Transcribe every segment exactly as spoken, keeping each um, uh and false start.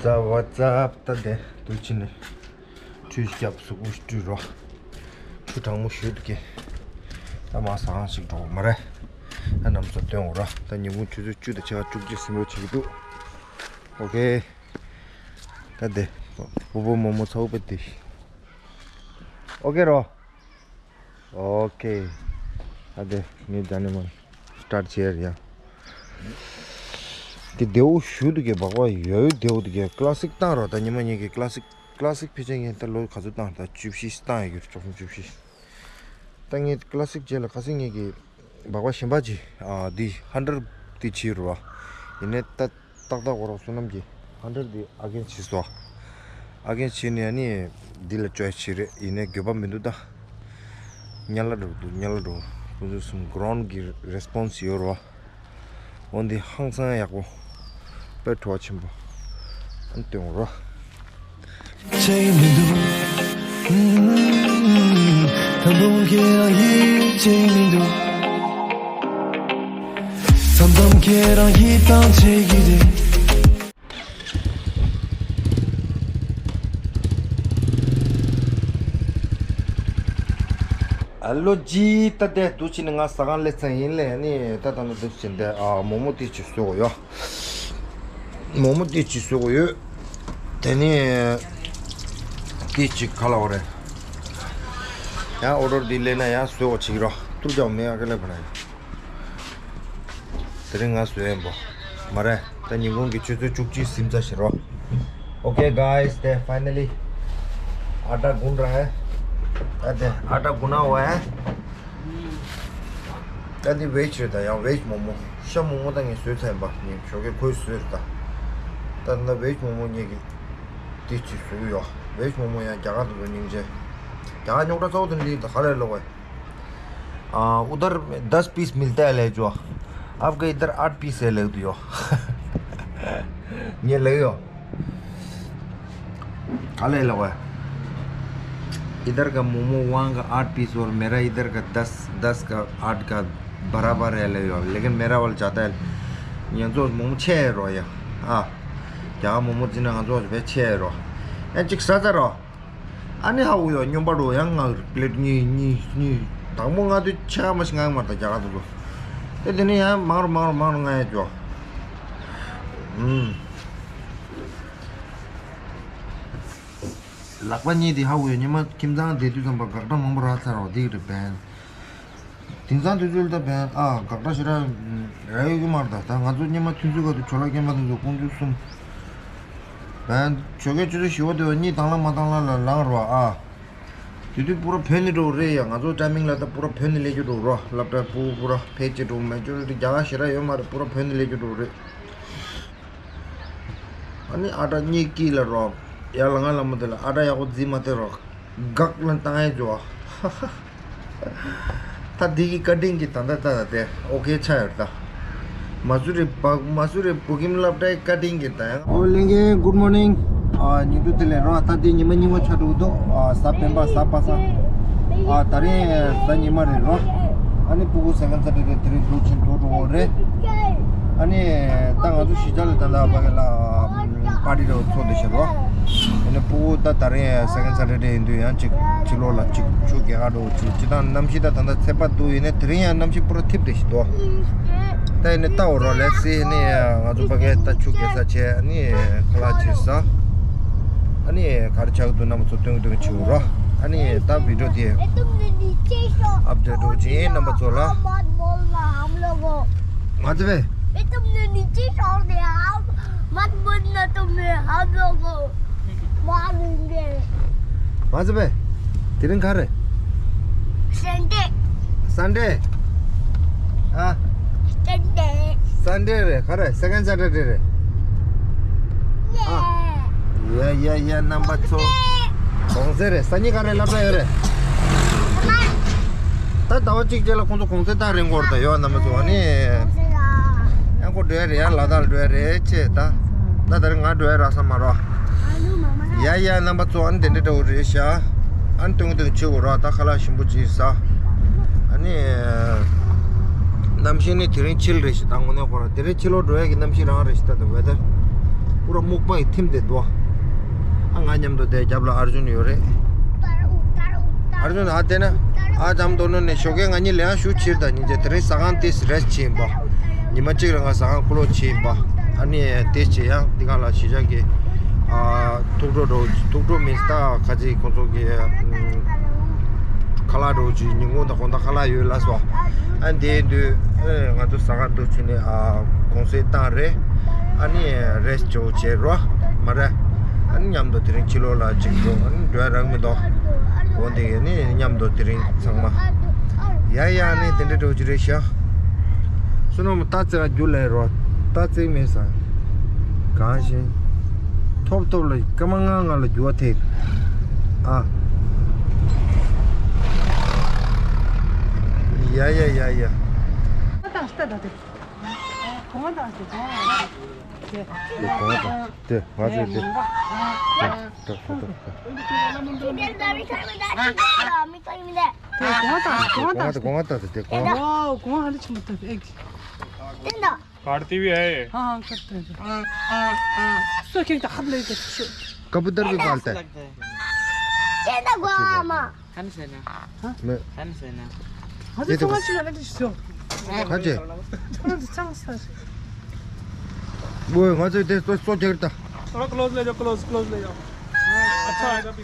What's up, what's up? ད་དེ་དུས་ཕྱིན་ནས་ཁྲུས་བརྒྱབ་གཟུགས་པོ་བཀྲུས་རོ། ཆུ་གྲང་མོ་ཞུ་འདུག་གི། ད་མ་ཟ་གང་ཞིག་འགྲོ་མ་རེད། ད་རྣམ་ཚོ་སྟོན་འོ་ར། ད་ཉིན་གུང་ཆུ་ཚོད་བཅུ་དང་ཕྱེད་ཀ་བཅུ་གཅིག་ཟིན་འགྲོ་བྱེད་ཀྱི་འདུག་ཨོ་ཀེ། ད་དེ་བུ་བུ་མོ་མོ་ཚ་བོ་པ་དེ། ཨོ་ཀེ་རོ། ཨོ་ཀེ། ཨ་དེ་ངས་ད་ནི་མ་སི་ཊར་ཊི་བྱས་རེད་ཡ། དེ་བདེ་བོ་ཞུ་འདུག་གས། སྦག་སྦག་ཡོད་བདེ་བོ་འདུག་གས། ཀ་ལ་སིག་བཏང་རོགས། ད་ཉི་མ་གཉིས་ཀྱི་ཀ་ལ་སིག་ཀ་ལ་སིག་ཕལ་ཆེར་ངས་ད་ལོ་ག་ཚོད་བཏང་། ད་བཅུ་བཞི་བཏང་ཡོད་ཀྱི་རེད། བཅུ་གསུམ་བཅུ་བཞི། ད་ངས་ཀ་ལ་སིག་རྗེས་ལ་ཁ་སང་ངས་ཀྱི་སྦག་སྦག་གཞན་པ་ཅིག་ཨ་འདི་ཧན་ཌེཌ་འདི་བྱས་རོགས། ཡིན་ནའི་ད། ཏག་ཏག་འོ་རོགས་བསོད་ནམས་ཀྱིས་ཧན་ཌེཌ་འདི་ཨ་གན་བྱས་སོ། ཨ་གན་བྱས་ནས་ཨ་ནི་འདི་ལ་ཅོའི་སི་བྱས་རེད། ཡིན་ནའི་འགྱོད་པ་མི་འདུག་ད། དམྱལ་བ་འགྲོ་འདུག་དམྱལ་བ་འགྲོ། ཁོང་ཚོ་གསུམ་གྷི་རའུན་ཌི་གི་རེ་སི་པོན་སི་ཡོད་རེད་བ། འོ་འདི་ཧང་སང་ཡག་པོ། དཔེ་བྲོ་བ་ཆེན་པོ། ཨ་ནི་སྟོན་འོ་རོགས། བྱེད་མི་འདུག་ད་དུང་ཁྱེད་རང་ཡིད་ཆེས་མི་འདུག་མཚམས་མཚམས་ཁྱེད་རང་ཡིད་ཐང་ཆད་ཀྱི་རེད། ཨ་ལོ་ཇི། ད་དེ་དུས་ཕྱིན་ནས་ང་ཟ་ཁང་སླེབས་ཚར་ཡིན་ལས་ནི། ད་ད་ནི་དུས་ཕྱིན་དེ་ཨ་མོག་མོག་དེ་ཅིག་བཟོ་དགོས་ཡོད། མོག་མོག་དེ་ཅིག་བཟོ་དགོས་ཡོད། དེ་ནི་དེ་ཅིག་ག་ལ་འོ་རེད། ཡང་ཨོ་ཌར་འདི་སླེབས་ན་ཡང་བཟོ་དགོས་ཅིག་རོ། ཐུབ་ཀྱང་མེད། ཨ་ཀ་ལེ་བ་ན་ཡང་། དེ་རིང་ང་བཟོས་ཡིན་པོ། མ་རེད། ད་ཉིན་གུང་གི་ཆུ་ཚོད་བཅུ་གཅིག་ཟིན་ཚར་ཞེས་རོ། Okay guys, they finally आटा गूंद रहा है। ད་དེ་आटा गूंदा हुआ है། ད་འདི་བེཇ་རེད། ད་ཡང་བེཇ་མོག་མོག་ཤ་མོག་མོག་ད་ངས་བཟོས་ཚར་ཡིན་པ། ངས་ཞོགས་ཀས་ཁོས་བཟོས་རེད་ད། ད་ད་བེཇ་མོག་མོག་ངས་ཀྱི་དེ་ཅིག་བཟོས་ཡོད། བེཇ་མོག་མོག་ཡང་རྒྱ་གར་དུ་ཉིན་རྗེས། རྒྱ་གར་རྙོག་དྲ་གཙོ་བོ་དེ་འདི་ད་ག་རེ་ལོག་བས། आ, उधर दस पीस मिलता है ले जो। आपका इधर आठ पीस है ले दियो। ये ले यो। खा ले लो। इधर का मोमो वहाँ का आठ पीस और मेरा इधर का दस, दस का आठ का बराबर है ले यो। लेकिन मेरा वाला ज़्यादा है। ये तो मोमो छः है रो या। हाँ। क्या मोमो जिन्ना जो छः है रो। ये चिक सादा रो। ཨ་ནི་ཧ་འུ་ཡོ་སྨྱོན་པ་འགྲོ་ཡང་ང་པི་ལེཊ་གཉིས་གཉིས་གཉིས། དང་པོ་ང་དུས་ཆ་མ་ཞིག་ང་མ་ད་རྒྱ་གར་དུ་འགྲོ། དེ་དེ་ནས་ཡང་མང་རུ་མང་རུ་མང་རུ་ང་ཡང་འགྲོ། ཨུམ། ལག་པ་གཉིས་དེ་ཧ་འུ་ཡོ་ཉི་མ་ཁྱིམ་ཚང་བསྡད་དུས་ཙམ་པ་དགག་སྒྲ་མང་པོ་རག་ཚར་རོ། འདི་རེད་བན། དེང་སང་དུས་ཚོད་ལ་ད་བན་ཨ་དགག་སྒྲ་ཞེ་དྲག་རག་ཡོད་ཀྱི་མ་རེད། ད་ད་ང་ཚོ་སྔོན་མ་ཐུན་ཚོད་ག་དུས་ཇོ་ལགས་སྐྱེས་མ་དེ་ཚོ་དཀོན་མཆོག་གསུམ། བན་ཇོ་ཁའི་ཆུ་ཚོད་བཞི་པ་དེ་བ་གཉིད་དང་ལ་མ་དང་ལ་ལ་ལངས་རོགས་ཨ། དེ་དུས་པུ་ར་བོད་ནས་འགྲོ་རེད་ཡ། ང་ཚོ་ཊའི་མིང་ལ་ད་པུ་ར་བོད་ནས་སླེབས་རྒྱུ་འགྲོ་རོགས། སློབ་གྲྭ་པུ་པུ་ར་ཕལ་ཆེར་འགྲོ་མེད་རྒྱུ་རེད། རྒྱ་གར་ཞེ་དྲག་ཡོད་མ་རེད། པུ་ར་བོད་ནས་སླེབས་རྒྱུ་འགྲོ་རེད། ཨ་ནི་ཨ་ཏྲ་གཉིད་སྐྱིད་ལ་རོགས། ཡར་ལ་ང་ལ་མ་དེ་ལ་ཨ་ཏྲ་ཡག་པོ་རྫི་མ་དེ་རོགས། གག་ལ་བཏང་ཡས་འཇོ། ད་འདི་གི་ཀ་ཊིང་གི་ད་ད་ད་ད་དེ་ཨོ་ཁེ་ཆགས་ཡོད་ད། མ་སུ་རི་བ་མ་སུ་རི་བུ་ཁྱིམ་སློབ་གྲྭའི་ཀ་ཊིང་གི་ད་ཡང་། ཨོ་ལེང་གེ་གུཌ་མོར་ནིང་། ཨ་ཉིན་དུ་དེ་ལས་རོ། ད་དེ་ཉི་མ་རྙིང་བ་ཆགས་འགྲོ་གི་འདུག་ཨ་གཟའ་སྤེན་པ་གཟའ་པ་སངས། ཨ་ད་རིང་གཟའ་ཉི་མ་རེད་རོ། ཨ་ནི་ཕྲུ་གུ་སེ་ཀན་སེ་ཊར་ཌེ་དེ་རིང་འདུག་ཕྱིན་འགྲོ་འགྲོ་འོ་རེད། ཨ་ནི་ད་ང་ཚོ་གཞིས་ཆགས་ལ་ད་ལྟ་བ་གི་ལ། པར་ཊི་རེ་ཚོགས་འདུ་བྱེད་རོགས། ཨ་ནི་ཕྲུ་གུ་ད་ད་རིང་སེ་ཀན་སེ་ཊར་ཌེ་ཡིན་དུས་ཡང་གཅིག་ཕྱི་ལོགས་ལ་གཅིག་ཆུ་རྐྱལ་ག་འགྲོ་གཅིག་གཅིག་དང་གནམ་གཤིས་ད་ད་ལྟ་ཚེས་པ་འདུག་ཡིན་ནའི་དེ་རིང་ཡང་གནམ་གཤིས་པུ་ར་འཐིབས་རེ་ཞིག་འདུག་ད་ཡིན་ནའི་ལྟ་འོ་རོགས་ལེ་སི། ཨ་ནི་ང་ཚོ་ཕ་གིར་ད་ཆུ་རྐྱལ་ས་བྱས། ཨ་ནི་ཁ་ལག་ཅིག་ཟ། ཨ་ནི་ག་རེ་ཆགས་འདུག་རྣམ་པ་ཚོ་སྟོན་སྟོན་བྱེད་འོ་རོགས། ཨ་ནི་ད་བི་ཌིའོ་དེ་ཨབ་ཌེཊ་འགྲོ་བྱེད་རྣམ་པ་ཚོ་ལ། ང་ཚོ་བས། ये तुमने नीचे छोड़ दिया। हम मत बोलना, तुम्हें हम लोगों मारेंगे। ང་ཚོ་བས། དེ་རིང་ག་རེ། སན་ཌེ། སན་ཌེ། ཨ། སན་ཌེ། སན་ཌེ་རེད། ག་རེ། སེ་ཀན་སེ་ཊར་ཌེ་རེད། ཨ། ཡ་ཡ་ཡ། རྣམ་པ་ཚོ། གུང་སེང་རེད། སང་ཉིན་ག་རེ་སློབ་གྲྭ་ཡོད་རེད། ད་ཟླ་བ་གཅིག་རྗེས་ལ་ཁོང་ཚོ་གུང་སེང་ཐག་རིང་པོ་རེད་ད་ཡོད། རྣམ་པ་ཚོ། ཨ་ནི། ཡང་ཁོ་འགྲོ་ཡ་རེད། ཡང་ལ་དྭགས་ལ་འགྲོ་ཡ་རེད་ཅེས་ད། ད་ད་རེས་ང་འགྲོ་ཡ་རག་ས་མ་རོགས། ཡ་ཡ། རྣམ་པ་ཚོ། ཨ་ནི་དེ་འདྲ་འདྲ་བོ་རེད་ཤག་ཨ་ནི་སྟོན་གི་འདུག་བྱེད་དགོས་རོགས། ད་ཁ་ལག་ཞིམ་པོ་ཅིག་ཟ། ཨ་ནི། གནམ་གཤིས་ནི་དེ་རིང་ཆིལ་རེད་ཤག་ད་དངོས་གནས་ཁོ་རང་དེ་རིང་ཕྱི་ལོགས་འགྲོ་ཡ་གི་གནམ་གཤིས་རང་རེད་ཤག་ད་ད་ཝེ་དར། པུ་ར་སྨུག་པ་ཡི་ཐིམ་དེ་འདུག་ཨ་ང་མཉམ་དུ་དེ་རྒྱབ་ལ་ཨར་ཇུན་ཡོད་རེད། ཨར་ཇུན་ཨ་དེ་ན་ཨ་ཇམ་དོ་ནོ་ནས་ཞོགས་ཀས་ང་གཉིས་ལས་ཡང་ཞུ་ཕྱིར་དང་ཉིན་རྗེས་དེ་རིང་ཟ་ཁང་དེ་རེས་ཕྱིན་པ། ཉི་མ་གཅིག་ལ་ང་ཟ་ཁང་ཀུ་ལོ་ཕྱིན་པ། ཨ་ནི་དེ་བྱེད་ཡང་འདི་ག་ལ་གཞིས་ཆགས་ཀྱི་ཨ་ཐུགས་སྤྲོ་འགྲོ་ཐུགས་སྤྲོ་མིན་སྟ་ཁ་ཅིག་ཁོང་ཚོ་གི་ཨ་ཁ་ལག་འགྲོ་ཅིག་ཉིན་གུང་དང་དགོང་དག་ཁ་ལག་ཡོད་ལ་སོ། ཨ་འདི་དུས་ཨེ་ང་ཚོ་ཟ་ཁང་དུ་ཕྱིན་ནས་ཨ་གུང་སེང་བཏང་རེད། ཨ་ནི་རེས་ཇོ་བྱེད་རོ་མ་རེད། ཨ་ནི་མཉམ་དུ་དེ་རིང་ཕྱི་ལོགས་ལ་ཅིག་འགྲོ་ཨ་ནི་འགྲོ་ཡ་རག་མི་འདུག་འོ་འདི་ཡ་ནི་མཉམ་དུ་དེ་རིང་ཚང་མ། ཡ་ཡ་ནི་དེ་འདྲ་འགྲོ་ཅི་རེད་ཤག་སུ་ནོ་མ་ཏ་ཙེ་ག་རྒྱུ་ལེན་རོ། ཏ་ཙེ་མེད་ས། གང་ཞིག་ཐོབ་ཐོབ་ལ་སྐར་མ་ལྔ་ལྔ་ལ་རྒྱུ་བ་ཐེབས། ཨ། ཡ་ཡ་ཡ་ཡ། ད་ལྟ་ད་ལྟ། གོང་དང་ཞེས་གོང་དང་ཞེས། དེ་གོང་དང་དེ་ང་ཚོས་དེ། དེ་གོང་དང་གོང་དང་དེ་གོང་། ཨོ་གོང་ཧ་ལས་ཆེན་པོ་ཐོབ་ཨེ། ཀར་ཏི་བི་ཨེ། हाँ हाँ करते हैं। सो क्या तो हाथ लेके। कबूतर भी पालता है। ये तो गुआमा। हाँ जी। हाँ जी। हाँ जी। वो हाँ जी। वो हाँ जी। थोड़ा क्लोज ले जाओ, क्लोज, क्लोज ले जाओ। अच्छा आएगा भी।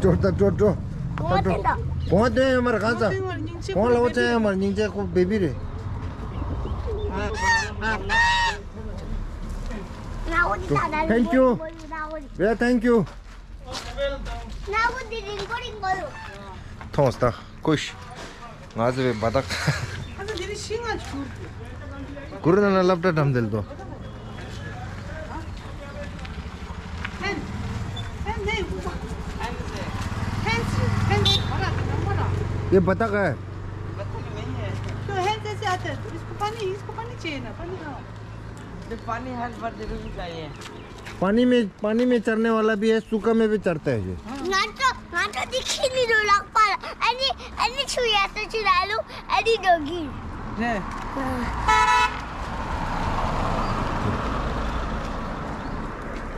ཇོར་ད་ཇོར་ཇོར། གོང་དོན་ཡོད་མར་གང་ཚ། གོང་ལ་འོ་ཚ་ཡོད་མར་སྙིང་རྗེ་ཁོ་བེ་བི་རེད། Thank you. Yeah, thank you. མཐོང་སྟ་ཀུཤ། ང་ཚོ་བའི་བ་དག་ཀུ་རུ་ན་ན་སློབ་གྲྭ་འགྲམ་དེ་ལ་དོ། ये बतख है। बतख नहीं है। तो है कैसे आता है? इसको पानी, इसको पानी चाहिए ना, पानी खाओ। तो पानी हर बार जरूर चाहिए। पानी में, पानी में चरने वाला भी है, सूखा में भी चरता है ये। ང་ཚོ་ང་ཚོ་འདི་ཁྱེར་ནི་རུ་ལག་པ་ཨ་ནི་ཨ་ནི་ཆུ་ཡ་ཏོ་ཆུ་ར་ལུ་ཨ་ནི་འགྲོ་གི་རེད།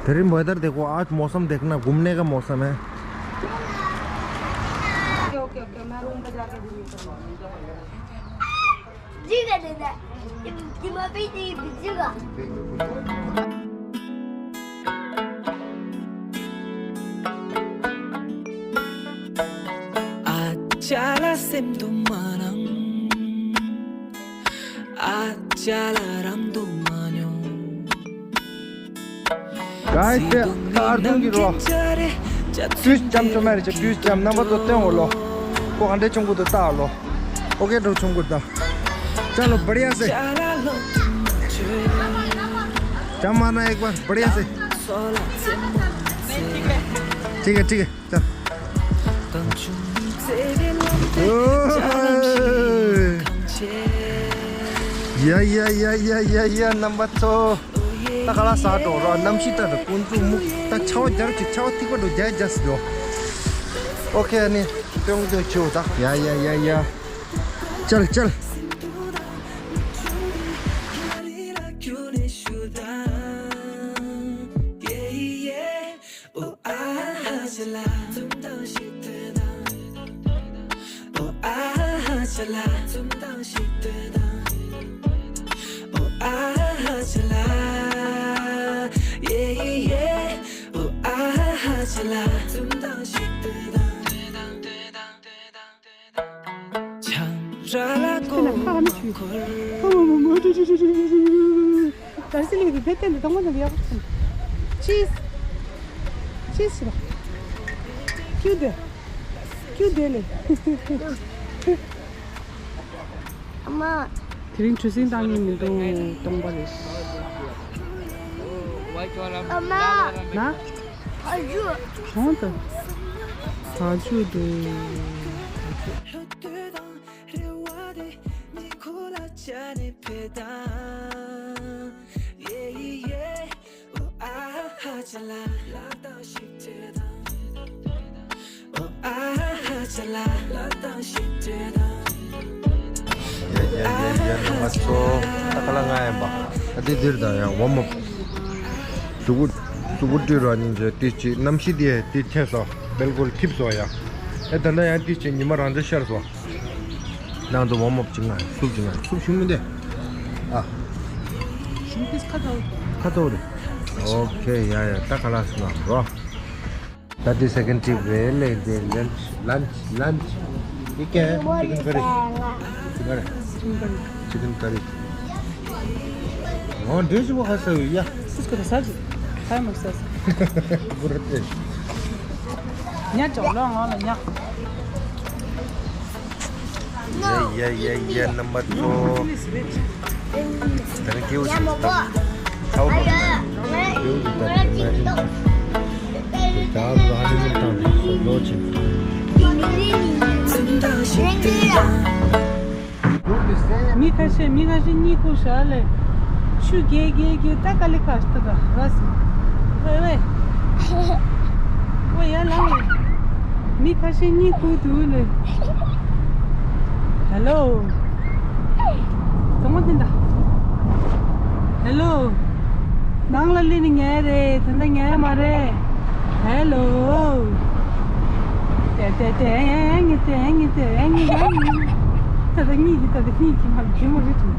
तेरी वेदर देखो, आज मौसम देखना, घूमने का मौसम है। ओके ओके ओके, मैं रूम पे जाके भी जी कर देता है। ये, ये मैं भी नहीं बिजली का। ཨ་ཅག་ལ་སེམས་དུ་མ་ནང་། ཨ་ཅག་ལ་རང་དུ་མ་མྱོང་། गाइस, ད་ཨར་ཇུན་གྱི་རོ། དུས་ལྕམ་ཆུང་མ་རེད་ཅེ། དུས་ལྕམ་རྣམ་པ་ཚོ་སྟོན་འོ་ལོ། ཁོ་ག་འདྲའི་ཆུང་ཀུ་དུ་ལྟ་ལོ། ཨོ་ཀེ་འགྲོ་ཆུང་ཀུ་ད། चलो, बढ़िया से। जमाना एक बार बढ़िया से। ठीक है, ठीक है, चल। ཡ་ཡ་ཡ་ཡ་ཡ་ཡ། རྣམ་པ་ཚོ། ད་ག་ལ་ས་འགྲོ་རོགས། གནམ་གཤིས་ད་རུ་ཀུན་ཏུ་སྨུག་ད་ཆར་པ་རྒྱབ་ཅིག་ཆར་པ་ཐིགས་པ་འགྲོ་རྒྱག་རྒྱག་སི་འགྲོ། ཨོ་ཁེ་ཨ་ནི་སྟོན་སྟོན་ཆེའོ་ད། ཡ་ཡ་ཡ་ཡ། ཅལ་ཅལ། ད་རེས་ལིག་དེ་བེད་སྟེང་དུ་གཏོང་མ་ཐུབ་ཡག་པོ་བྱུང་། ཅིས། ཅིས་ཞིག་ལ། ཁྱོད་བསྡད་ལེ། ཨ་མ། དེ་རིང་གྲུ་གཟིངས་བཏང་མཁན་མི་འདུག་སྟོང་པ་རེད། ཨ་མ། ན། ཨ་ཇུ། གང་དུ། ཨ་ཇུ་འདུག་ཡ་ཡ་ཡ་ཡ། ང་ཚོ་ད་ག་ལ་ང་ཡིན་པ། ཨ་དེ་འདིར་ད་ཡང་ཝརམ་ཨབ། གཟུགས་པོ་གཟུགས་པོ་བཀྲུས་ར་ཉིན་བྱས་ཏི་ཅི་གནམ་གཤིས་དེ་ཏི་ཐེ་སོ་བེལ་ཀོལ་ཐིབ་སོ་ཡ། ཨེ་ད་ལྟ་ཡང་ཏི་ཅི་ཉི་མ་རང་ཅག་ཤར་སོ། ནང་དུ་ཝརམ་ཨབ་ཅིག་ང་སུབ་ཅིག་ང་སུབ་ཞུ་མི་འདི། ཨ། ཞུ་མི་འདི་ཁ་ཐོག་ཁ་ཐོག་རེད། ཨོ་ཁེ། ཡ་ཡ། ད་ག་ལ་སོང་རོ། That is second trip, really. The lunch, lunch, lunch. You can chicken curry. Chicken curry. Chicken curry. Oh, this is what I say, yeah. This is good, sir. Hi, Moses. Good. ཉ་ཅོག་ལོ་ང་ལ་ཉ། ཡ་ཡ་ཡ་ཡ། རྣམ་པ་ཚོ། ད་ནི་སྐྱེའུ་ཞིག་ཚ་བོ་བ་ན་སྐྱེའུ་ཞིག་ད་ནི་ང་ཞིག་ད་ལོ་ཧ་ནི་མུན་བཏང་ནས་ལོ་ཆེ། མི་ཁ་ཤས་མི་ཁ་ཤས་གཉིད་ཁུག་ཤག་ལེ། ཆུ་རྒྱས་རྒྱས་རྒྱས། ད་ག་ལེ་ཁ་ཤས་ད་ར་སི་ཝེ་ཝེ། ཝེ་ཡ་ལ་ཝེ། མི་ཁ་ཤས་གཉིད་ཁུག་འདུག་ལེ། ཧེ་ལོ། དོ་མོ་དེ་འདྲ། ཧེ་ལོ། ནང་ལ་སླེབས་ནི་ངས་རེད། ད་ལྟ་ངས་མ་རེད། ཧེ་ལོ། ཏེ་ཏེ་ཏེ། ཨེ་ངེ་ཏེ་ཨེ་ངེ་ཏེ་ཨེ་ངེ་ཏེ། ད་ལྟ་གཉིད་ཀྱི་ད་ལྟ་གཉིད་ཀྱི་མ་གྱི་མ་རེད་དུ།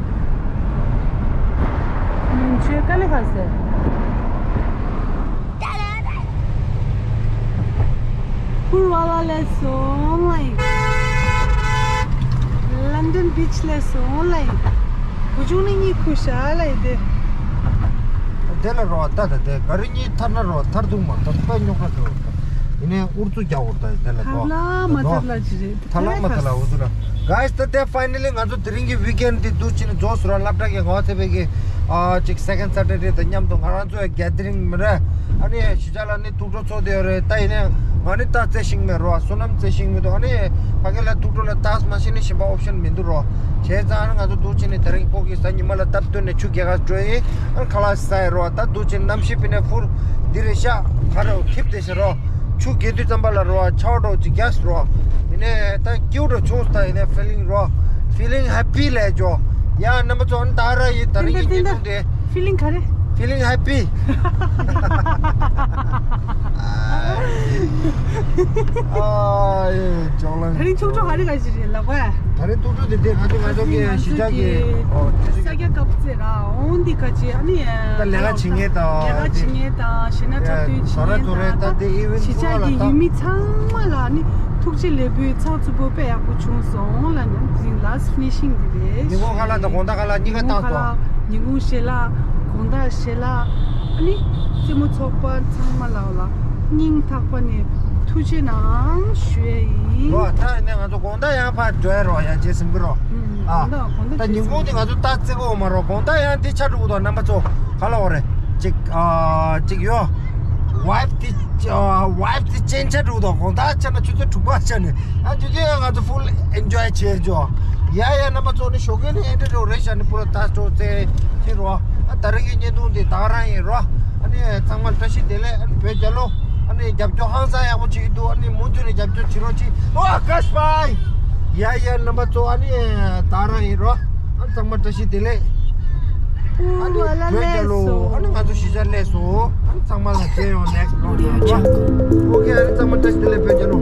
ཉིན་ཆོས་དཀའ་ལས་ཁག་ཟེར། ཕུར་བ་ལ་ལས་སོང་ལ་ཡིན། ལན་ཌན་བིཆ་ལས་སོང་ལ་ཡིན། བུ་ཆུང་ནི་གཉིད་ཁུག་ཤག་ལ་ཡིན་ཏེ། དེ་ལ་རོ་ད་ད་དེ་ག་རེ་གཉིད་ཐར་ན་རོ་ཐར་འདུག་མ་ཐར་པ་རྙོག་དྲ་འདུག་ཡིན་ནའི་ཨུར་ཚུགས་རྒྱག་འོར་ད་དེ་ལ་ཐར་རོ། ལ་མ་ཐར་ལ་ཅི་རེད། ཐར་ལ་མ་ཐར་ལ་འུ་ཚུགས་ལ། Guys, ད་དེ་finally ང་ཚོ་དེ་རིང་གི་weekend དེ་འདུག་ཅི་ནི་རྫོགས་སོང་ར། སློབ་གྲྭ་གི་ངོ་ཚེ་བའི་གི་ཨ་ཅིག་second Saturday དང་མཉམ་དུ་ང་རང་ཚོའི་gathering མི་རེད། ཨ་ནི་གཞིས་ཆགས་ལ་ནི་ཐུགས་སྤྲོ་ཚོགས་བསྡད་ཡོད་རེད། ད་ཡིན་ནའི་ང་ནི་ད་རྩེ་ཤིང་མེད་རོ། བསོད་ནམས་རྩེ་ཤིང་མི་འདུག་ཨ་ནི་ཕ་གི་ལ་ཐུགས་སྤྲོ་ལ་ཏག་མ་ཤེས་ནི་གཞན་པ་option མི་འདུག་རོ། བྱས་ཙང་ཨ་ནི་ང་ཚོ་འདུག་ཅི་ནི་དེ་རིང་ཕོ་གི་གཟའ་ཉི་མ་ལ་སྟབས་བསྟུན་ནས་ཆུ་རྒྱག་ག་འགྲོ་ཡིན། ཨ་ནི་ཁ་ལག་ཟ་ཡི་རོ། ད་འདུག་ཅི་ནི་གནམ་གཤིས་ཕི་ནས་ཕུར་འདི་རེད་ཤག་ག་རེ་ཐིབ་བསྡད་ཤག་རོ། ཆུ་རྒྱག་དུས་ཙམ་པ་ལ་རོ་ཆའོ་འདྲ་བོ་ཅིག་རྒྱག་རོ། ཡིན་ནའི་ད་སྐྱིད་པོ་འདྲ་བྱུང་སོང་། ད་ཡིན་ནའི་feeling རོ། Feeling happy ལས་ཇོ། ཡ་རྣམ་པ་ཚོ་ཨ་ནི་ད་ར་ཡི་ད་རིང་ཡི་བརྙན་ཐུང་དེ། Feeling ག་རེ། Feeling happy། ཨ་ཡེ་ཇོ་ལང་། ད་རིང་ཐུགས་སྤྲོ་ག་རེ་ག་ཞིག་རེད་ལབ་ག་ད་རིང་ཐུགས་སྤྲོ་དེ་དེ་ང་ཚོ་ང་ཚོ་གི་གཞིས་ཆགས་ཀྱི་ཨོ་ས་སྐྱ་སྐབས་ཚེ་ར་འོང་འདི་ག་ཅི་ཨ་ནི་ད་ལས་ཀ་བྱེད་མཁན་དང་ལས་ཀ་བྱེད་མཁན་དང་གཞས་སྣ་འཁྲབ་སྟོན་བྱེད་མཁན་དང་ད་གཞིས་ཆགས་ཀྱི་ཡུལ་མི་ཚང་མ་ལ་ཨ་ནི་ཐུགས་རྗེ་ལེགས་འབུལ་ཚགས་ཚུད་པོ་དཔེ་ཡག་པོ་བྱུང་སོང་ལ། ནི་དེ་རིང་last finishing འདི་རེད། ཉིན་གུང་ཁ་ལག་དང་དགོང་དག་ཁ་ལག་གཉིས་ཀ་ཉིན་གུང་བཏང་ཁ་སོང་། ལག་ཉིན་གུང་ཞལ་ལག་དགོང་དག་ཞལ་ལག་ཨ་ནི་རྩེད་མོ་ཚོགས་པ་ཚང་མ་ལ་ལ་སྙིང་ཐག་པ་ནས་ཐུགས་རྗེ་གནང་ཞུ་ཡས་ཡིན། ལོ་ད་ནས་ང་ཚོ་དགོང་དག་ཡང་ཕར་འགྲོ་ཡ་རོ། ཡ་རྗེས་ཟིན་གི་རོ། ཨ་ད་ཉིན་གུང་དེ་ང་ཚོ་ད་རྩེ་གོ་མ་རོ། དགོང་དག་ཡང་དེ་ཆ་འགྲོ་གི་འདུག་རྣམ་པ་ཚོ་ག་ལ་འོ་རེད། ཅིག་ཨ་ཅིག་ཡོ། ཝའིབ་དེ་ཨ་ཝའིབ་དེ་ཅན་ཆ་འགྲོ་གི་འདུག་དགོང་དག་ཆ་ན་ཆུ་ཚོད་དྲུག་པ་ཆ་ནས་ཨ་ཆུ་ཚོད་ཡང་ང་ཚོ་ཕུལ་ཨེན་ཇོའི་བྱས་འཇོ། ཡ་ཡ་རྣམ་པ་ཚོ་ནི་ཞོགས་ཀས་ནི་ཨེ་འདྲ་འགྲོ་རེད་ཤག་ནི་པུ་ར་ད་སྤྲོ་ཚེ་ཁྱེད་རོ། ཨ་ད་རིང་གི་བརྙན་ཐུང་དེ་ད་ག་རང་ཡིན་རོ། ཨ་ནི་ཚང་མར་བཀྲ་ཤིས་བདེ་ལེགས། ཨ་ནི་བོད་རྒྱལ་ལོ། ཨ་ནི་རྒྱབ་སྐྱོར་ཧང་སང་ཡག་པོ་བྱེད་ཀྱི་འདུག་ཨ་ནི་མུ་མཐུད་ནས་རྒྱབ་སྐྱོར་བྱེད་རོགས་གྱིས། ཨོ་ཨ་ཀ་ཤ་བྷའི། ཡ་ཡ་རྣམ་པ་ཚོ་ཨ་ནི་ད་རང་ཡིན་རོ། ཨ་ནི་ཚང་མར་བཀྲ་ཤིས་བདེ་ལེགས། ཨ་ནི་བོད་རྒྱལ་ལོ། ཨ་ནི་ང་ཚོ་གཞིས་ཆགས་སླེབས་སོང་། ཨ་ནི་ཚང་མ་ལ་མཇལ་ཡོང་next vlog ལ་རོ། ཨོ་ཁེ། ཨ་ནི་ཚང་མར་བཀྲ་ཤིས་བདེ་ལེགས། བོད་རྒྱལ་ལོ།